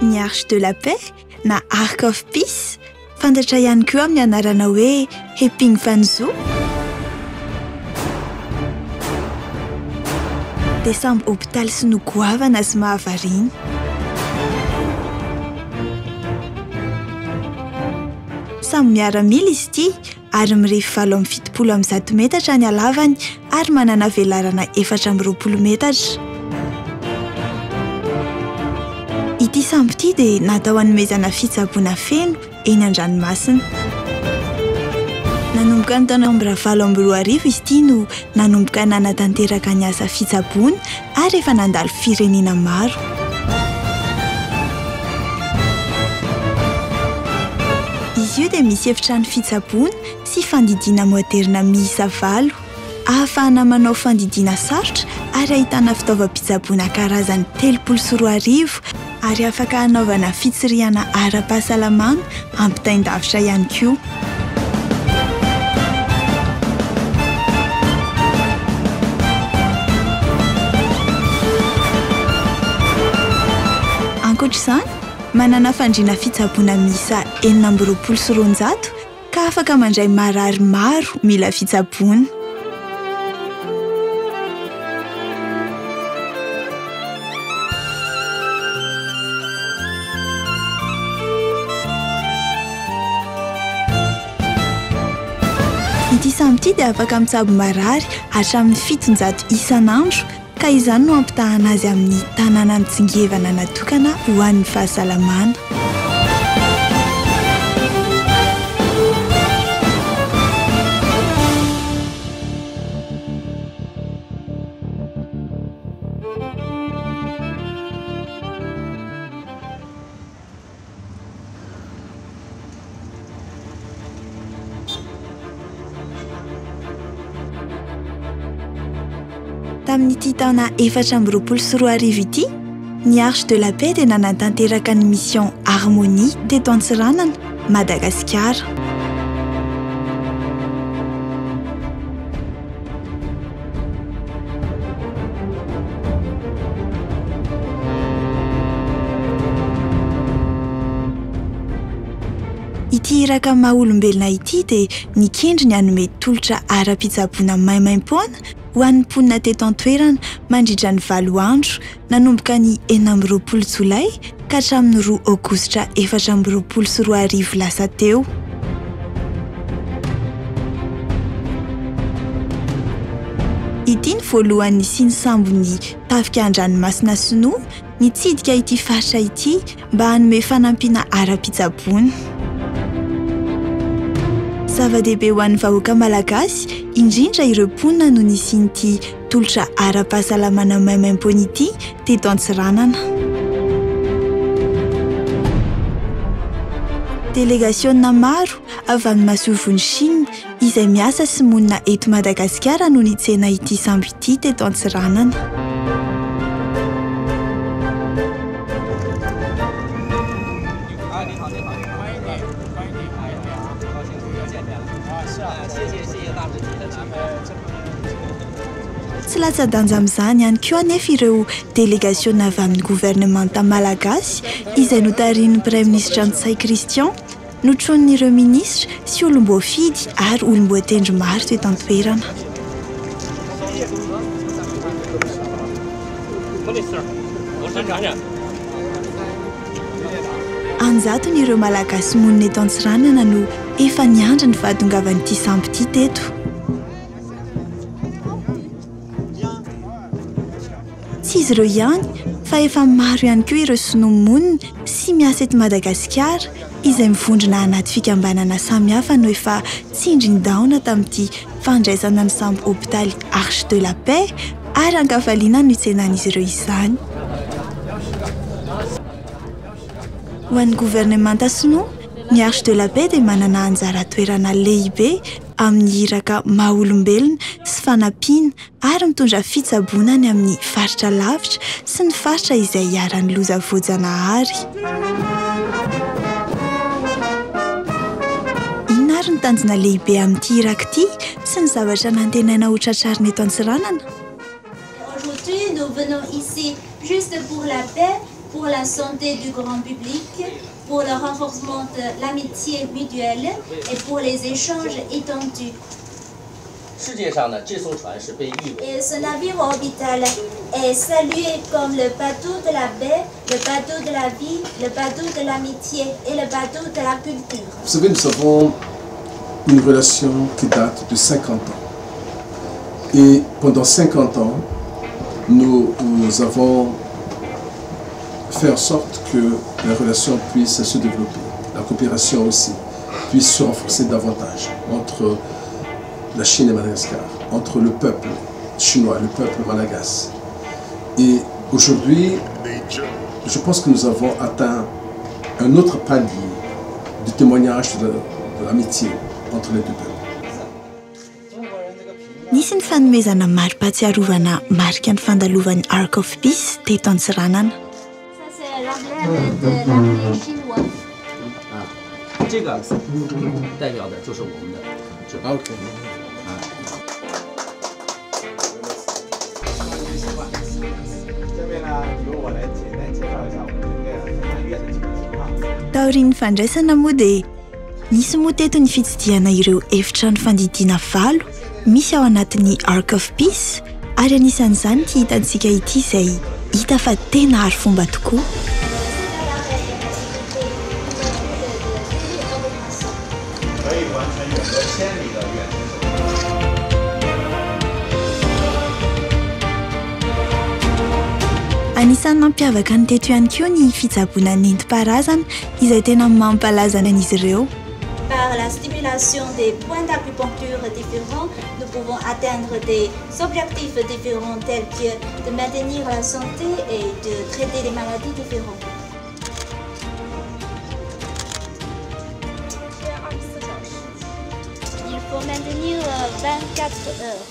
Ny Arche de la Paix na Ark of Peace, fantatra ihany koa amin'ny anarana hoe Heping Fanzou, dia sambo hopitaly sinoa goavana sy mahavariana. Sambo miaramila izy ity ary mirefy 178 metatra ny halavany ary manana velarana 24 metatra. Ity sambo ity dia natao hanomezana fitsaboana feno eny an-dranomasina. Nanomboka ny taona 2008 izy ity no nanomboka nanatanteraka ny asa fitsaboana ary efa nandalo firenena maro. Izy io dia misy efitrano fitsaboana sy fandidiana moderina miisa valo, ahafahana manao fandidiana sarotra ary ahitana fitaovam-pitsaboana karazany 2030 ary afaka hanaovana fitsirihana ara-pahasalamana ampitain-davitra ihany koa. Ankoatra izany, manana fandriana fitsaboana miisa 226 ka afaka mandray marary maro mila fitsaboana. Ity sambo ity dia afaka mitsabo marary hatramin'ny 700 isan'andro ka izany no ampitahana azy amin'ny tanàna mitsingevana natokana ho an'ny fahasalamana. Tamin'ity taona 2024 ity, ny Arche de la Paix dia nanatanteraka ny mission Harmonie teto Antsiranana, Madagasikara. Ity iraka maha olombelona ity dia nikendry ny hanome tolotra ara-pitsaboana maimaimpoana ho an'ny mponina teto an-toerana mandritra ny valo andro nanomboka ny 26 jolay ka hatramin'ny 2 aogositra 2024 lasa teo. Ity ny voalohany nisian'ny sambon'ny tafika an-dranomasina sinoa nitsidika ity faritra ity mba hanome fanampiana ara-pitsaboana. Zava-dehibe ho an'ny vahoaka malagasy, indrindra ireo mponina no nisian'ity tolotra ara-pahasalamana maimaimpoana ity teto Antsiranana. Delegasiona maro avy amin'ny masoivohon'i Chine izay miasa sy monina eto Madagasikara no nitsena ity sambo ity teto Antsiranana. Tsy latsa-danja amin'izany ihany koa anefa ireo delegasiona avy amin'ny governemanta malagasy izay notarihin'ny Praiminisitra Ntsay Christian, notronin'ireo minisitra sy olom-boafidy ary olom-boatendry maro teto an-toerana. An-jatony ireo Malagasy monina eto Antsiranana no efa niandry ny fahatongavan'ity sambo ity teto. Tsy izy ireo ihany fa efa maro ihany koa ireo sinoa monina sy miasa eto Madagasikara izay mivondrona anaty fikambanana samihafa no efa tsindrin-daona tamin'ity fandraisana ny sambo hopitaly Arche de la Paix ary ankafaliana no hitsenan'izy ireo izany. Ho an'ny governemanta sinoa, ny Arche de la Paix dia manana anjara toerana lehibe amin'ny iraka maha olombelona sy fanampiana ary mitondra fitsaboana any amin'ny faritra lavitra sy ny faritra izay iharan'ny loza voajanahary. Inona ary ny tanjona lehibe amin'ity iraka ity sy ny zavatra nantenaina ho tratrarina eto Antsiranana? Aujourd'hui, nous venons ici juste pour la paix. Pour la santé du grand public, pour le renforcement de l'amitié mutuelle et pour les échanges étendus. Et ce navire hôpital est salué comme le bateau de la paix, le bateau de la vie, le bateau de l'amitié et le bateau de la culture. Vous savez, nous avons une relation qui date de 50 ans. Et pendant 50 ans, nous, nous avons fait en sorte que la relation puisse se développer, la coopération aussi puisse se renforcer davantage entre la Chine et Madagascar, entre le peuple chinois et le peuple malagasy. Et aujourd'hui, je pense que nous avons atteint un autre palier du témoignage de l'amitié entre les deux peuples. Nisy ny fanomezana mari-pahatsiarovana marika ny fandalovan'ny Ark of Peace teto Antsiranana. Ça, c'est l'emblème de l'armée chinoise. 这个代表的就是我们的这 OK。 下面呢，由我来简单介绍一下我们整个三院的这个情况。 Taorian'ny fandraisana moa dia nisy moa teto ny fitsidihana ireo efitrano fandidiana valo misy ao anatin'ny Ark of Peace ary anisan'izany ity hitantsika ity izay hita fa tena arifomba tokoa. 可以完成远隔千里的远程手术。 Anisan'ny nampiavaka ny teto ihany koa ny fitsaboana nentim-paharazana izay tena mampalaza an'izy ireo. Par la stimulation des points d'acupuncture différents, nous pouvons atteindre des objectifs différents tels que de maintenir la santé et de traiter des maladies différentes. Il faut maintenir 24 heures.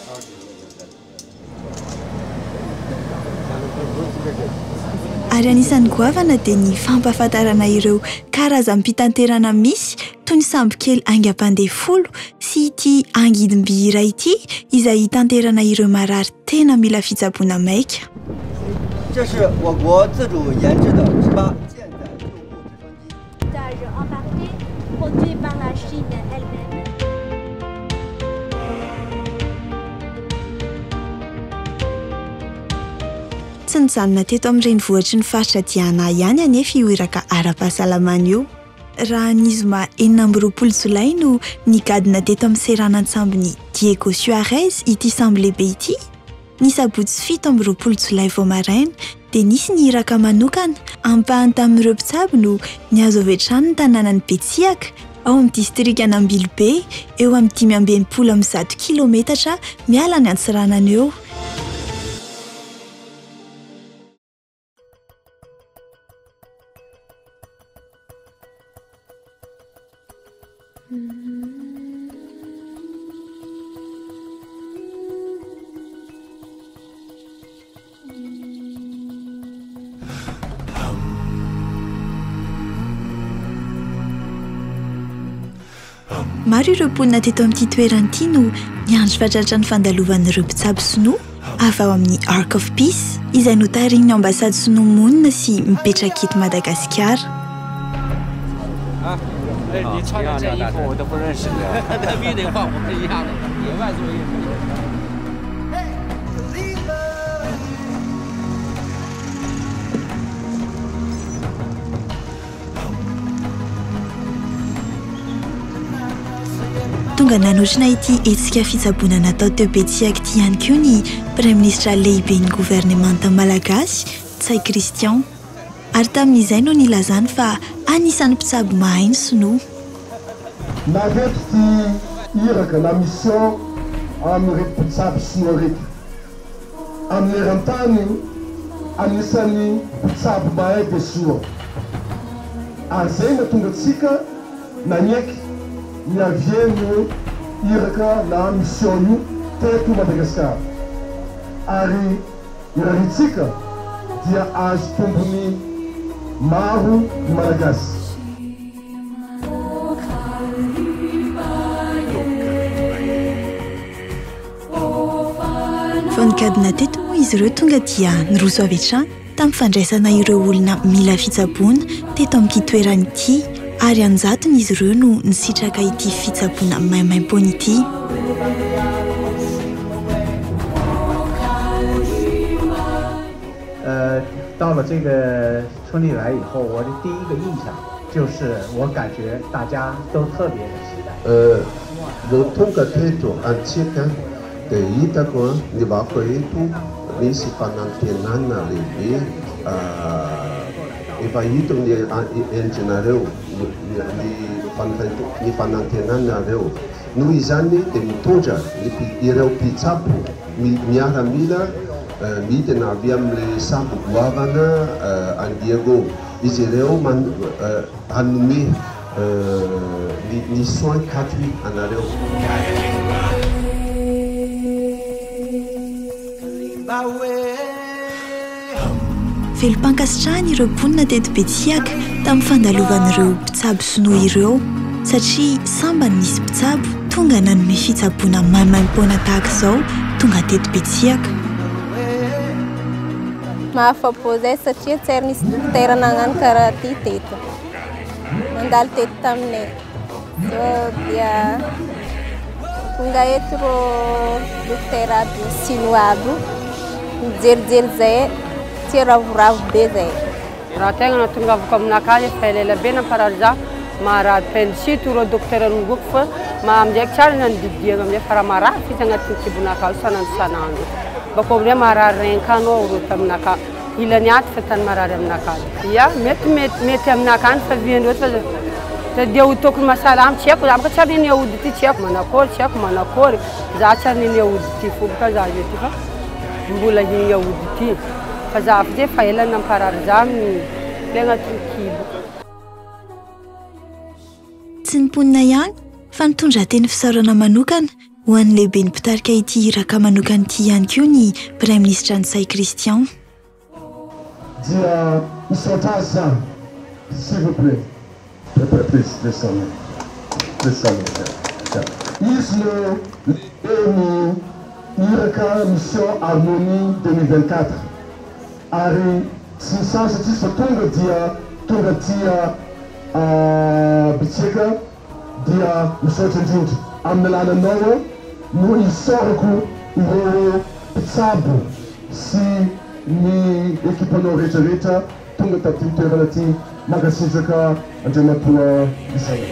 Ary anisan'ny goavana dia ny fampahafantarana ireo karazam-pitanterana misy toy ny sambokely haingam-pandeha folo sy ity angidim-by iray ity izay hitanterana ireo marary tena mila fitsaboana maika. 这是我国自主研制的18舰载救护直升机。 Otage embarqué, produit par la Chine elle-même. Tsy nijanona teto amin'ny renivohitry ny faritra Diana ihany anefa io iraka ara-pahasalamana io. Raha ny zoma 26 jolay no nigadona teto amin'ny seranan-tsambon'i Diego Suarez ity sambo lehibe ity, ny sabotsy 27 jolay vao maraina dia nisy ny iraka manokana ampahany tamin'ireo mpitsabo no nihazo avy hatrany ny tanànan'i Betsiaka ao amin'ny distrikan'Ambilobe eo amin'ny 165 kilometatra miala ny Antsiranana eo. Maro ireo mponina teto amin'ity toerana ity no niandry fatratra ny fandalovan'ireo mpitsabo sinoa avy ao amin'ny Ark of Peace izay notarihin'ny ambasady sinoa monina sy mipetraka eto Madagasikara. 你穿的这衣服我都不认识你，那必须得换，我们一样的，野外作业。 Tonga nanotrona ity hetsika fitsaboana natao teo Betsiaka ity ihany koa ny Praiminisitra lehiben'ny governemanta malagasy Ntsay Christian. Ary tamin'izay no nilazany fa anisan'ny mpitsabo mahay ny sinoa. Navetra ity iraka na mission amin'ireto mpitsabo sinoa ireto. Amin'ny eran-tany, anisan'ny mpitsabo mahay dia sinoa. Ary izay no nahatonga antsika nagneky ny havian'io iraka na mission io teto Madagasikara. Ary irariantsika dia azo tombony maro ny Malagasy. Vao nigadona teto moa izy ireo tonga dia niroso avy hatrany. tamin'ny fandraisana ireo olona mila fitsaboana teto amin'ity toerana ity ary an-jatony izy ireo no nisitraka ity fitsaboana maimaimpoana ity. 呃， 到了这个村里来以后， 我的第一个印象就是我感觉大家都特别的期待。 呃， vao tonga teto antsika dia hitako ny vahoaka eto misy fanantenana lehibe efa hita ny endrinareo ny fanantenanareo noho izany dia mitondra ireo mpitsabo miaramila midina avy amin'ilay sambo goavana any Diego izy ireo hanome ny soin gratuit anareo. Velom-pankasitrahana ireo mponina teto Betsiaka tamin'ny fandalovan'ireo mpitsabo sinoa ireo satria sambany nisy mpitsabo tonga nanome fitsaboana maimaimpoana tahaka izao tonga teto Betsiaka. Mahafa-po zay satria tsy ary nisy dokotera nagnano karaha ty teto. Nandalo teto taminay. Zao dia tonga eto rô dokotera aby sinoa aby io, mijerijery zay, tsy ravoravo be zay. Raha tegna nahatongavako aminakahy efa elaela be namparary za marary appendicite rô dokotera nongoko fa aminjay tsara nandidiagna aminjay fa raha marary izy agnatin'ny kibonakahy isan'andro isan'andro bakeo aminjay marary rein-kanao rô taminakahy ilany ato fa tany marary aminakahy ya mety mety mety aminakahy ny fahaviandreo fa dia ho tokony mahasalama tsy haiko za bôka tsy ary nini aody ty tsy haiko manakôry tsy haiko manakôry za tsy ary nini aody ty fo bôka za zay ty fa mbola hiny aody ty fa za avy zay fa ela namparary za amin'ny le agnatin'ny kibo. Tsy ny mponina ihany fa nitondra teny fisaorana manokana ho an'ny lehiben'ny mpitarika ity iraka manokana ity ihany koa ny Praiminisitra Ntsay Christian. Dia misaotra azy zany s'il vous plait. Please please Samia please Samia Izy no lehiben'ny iraka mission harmonie 2024 ary tsy nisasatra izy fa tonga dia tonga aty Betsiaka dia misaotra indrindra amin'ny alalanao no isaorako ireo mpitsabo sy ny ekipanao rehetra rehetra tonga taty toerana aty mankasitraka Andriamatoa Isaia.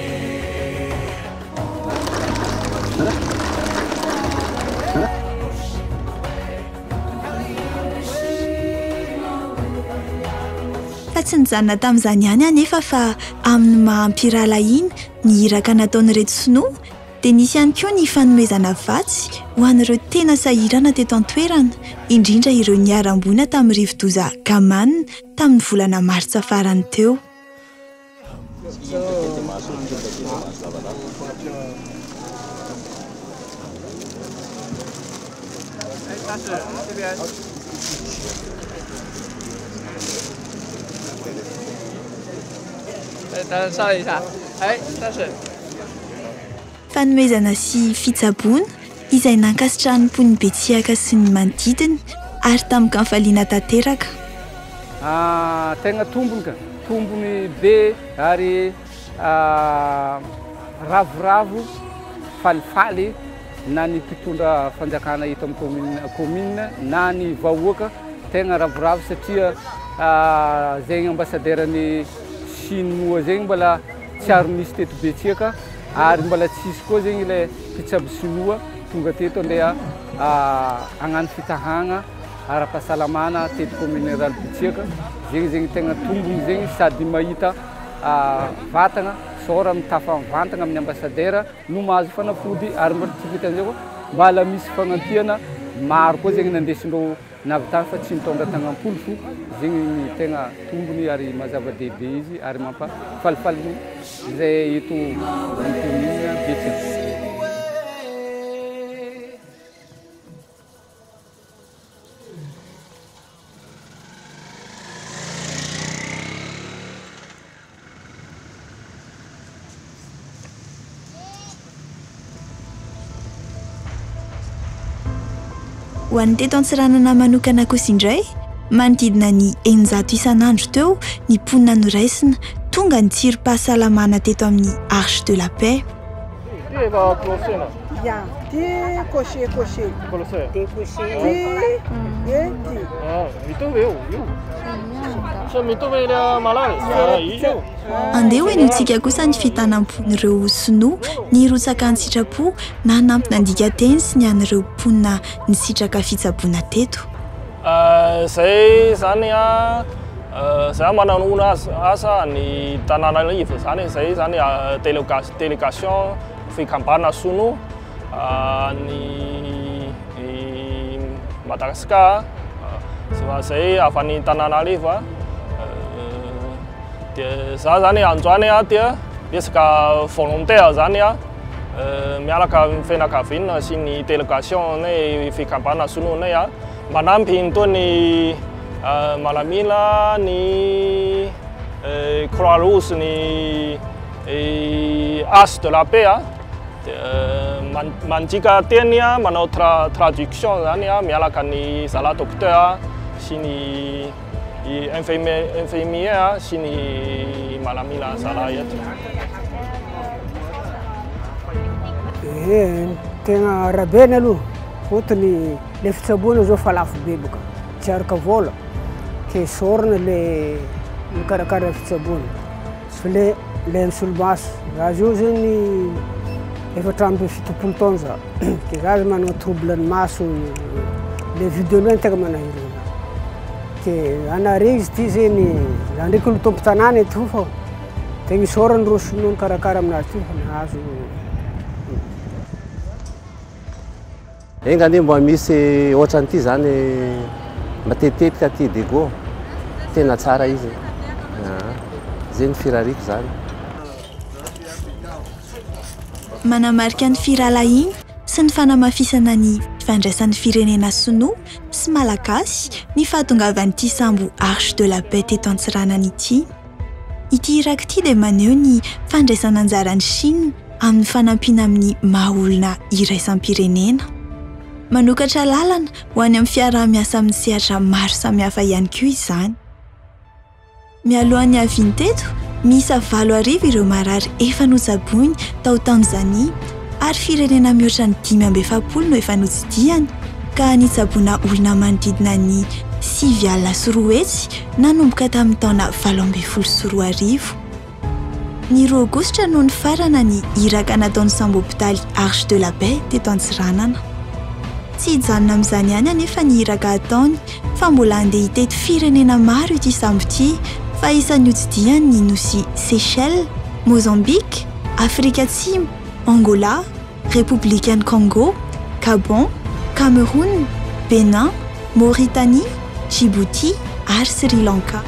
Fa tsy nijanona tamin'izany ihany anefa fa amin'ny maha mpirahalahiana ny iraka nataon'ireto sinoa dia nisy ihany koa ny fanomezana vatsy ho an'ireo tena sahirana teto an-toerana, indrindra ireo niharam-boina tamin'ny rivodoza Gaman tamin'ny volana martsa farany teo. Fanomezana sy fitsaboana izay nankasitrahan'ny mponin'i Betsiaka sy ny manodidina ary tamin-kafaliana tanteraka. Tegna tombony ka, tombony be ary ravoravo, falifaly na ny mpitondra fanjakana eto amin'ny commune commune na ny vahoaka tegna ravoravo satria zegny ambassadeur-n'ny sinoa zegny mbola tsy ary nisy teto Betsiaka ary mbola tsisy koa zegny ilay mpitsabo sinoa tonga teto andeha hagnano fitahagna ara-pahasalamana teto commune rurale Betsiaka, zegny zegny tegna tombony zegny sady mahita vatagna sôra mitafa mivantagna amin'ny ambassadeur no mahazo fanafody ary mbola tsy vitan'izay koa mbala misy fagnampiana maro koa zegny nandesindreo Nahavitany fa tsy nitondra tagnam-polo fo zegny ny tegna tombony ary maha zava-dehibe izy ary mampafalifaly izay eto amin'ny commune Betsiboka. Ho an'ny teto Antsiranana manokana kosa indray Manodidina ny 600 isan'andro teo ny mponina noraisina tonga nitsirim-pahasalamana teto amin'ny Arche de la Paix. Andeha ho henointsika kosa ny fitanam-pon'ireo Sinoa nirotsaka an-tsitrapo nanampy nandika teny sy ny an'ireo mponina nisitraka fitsaboana teto. Zay zany a, zay mananona asa ny Tananarivo zany, zay zany délégation fikambana sinoa ny Madagascar, zay avy any Tananarivo. Dia za zany androany dia resaka volontaire zany a, miaraka amin'ny fianakaviana sy ny délégation nay fikambana sinoa nay a, manampy itony miaramila ny Croix Rouge ny Arche de la Paix a, dia mandika teny a, manao traduction zany a, miaraka ny zalahy docteur sy ny infirmier sy ny miaramila zalahy eto. Eh, tegna rabeny aloha fôtony le fitsaboana zao fa lafo be boka tsy araka vola ke sorona le mikarakara fitsaboana fa le le misolomaso za zio zegny 74 taona za ke za zany manana trouble ny maso le vue de loin tegna manahirana ke anare izy ty zegny za ndraiky olo tompon-tanàna eto fô tegna isaorana rô sinoa nikarakara aminazy ty fa nahazo. Enga anie mba misy ohatran'ity zany matetitetika aty Diego, tena tsara izy. Zay ny firariako zany. Manamarika ny firahalahiana sy ny fanamafisana ny fifandraisan'ny firenena sinoa sy malagasy ny fahatongavan'ity sambo Arche de la Paix teto Antsiranana ity. Ity iraka ity dia maneho ny fandraisana anjaran'i Chine amin'ny fanampiana amin'ny maha olona iraisam-pirenena. Manokatra lalana ho any amin'ny fiaraha-miasa amin'ny sehatra maro samihafa ihany koa izany. Mialohan'ny haviany teto, miisa 8000 ireo marary efa notsaboiny tao Tanzania ary firenena mihoatra ny 45 no efa notsidihany ka nitsaboana olona manodidina ny 209 nanomboka tamin'ny taona 2018. Ny 2 aogositra no nifarana ny iraka nataon'ny sambo hopitaly Arche de la Paix teto Antsiranana. Tsy hijanona amin'izany ihany anefa ny iraka ataony fa mbola handeha hitety firenena maro ity sambo ity fa isan'ny hotsidihany ny nosy Seychelles, Mozambique, Afrika Atsimo, Angola, Repoblikan'i Congo, Gabon, Cameroun, Bénin, Mauritanie, Djibouti ary Sri Lanka.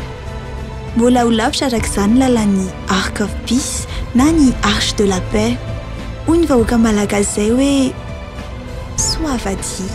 Mbola ho lavitra araka izany ny lalan'ny Ark of Peace na ny Arche de la Paix. Hoy ny vahoaka malagasy izay hoe, Soavadia.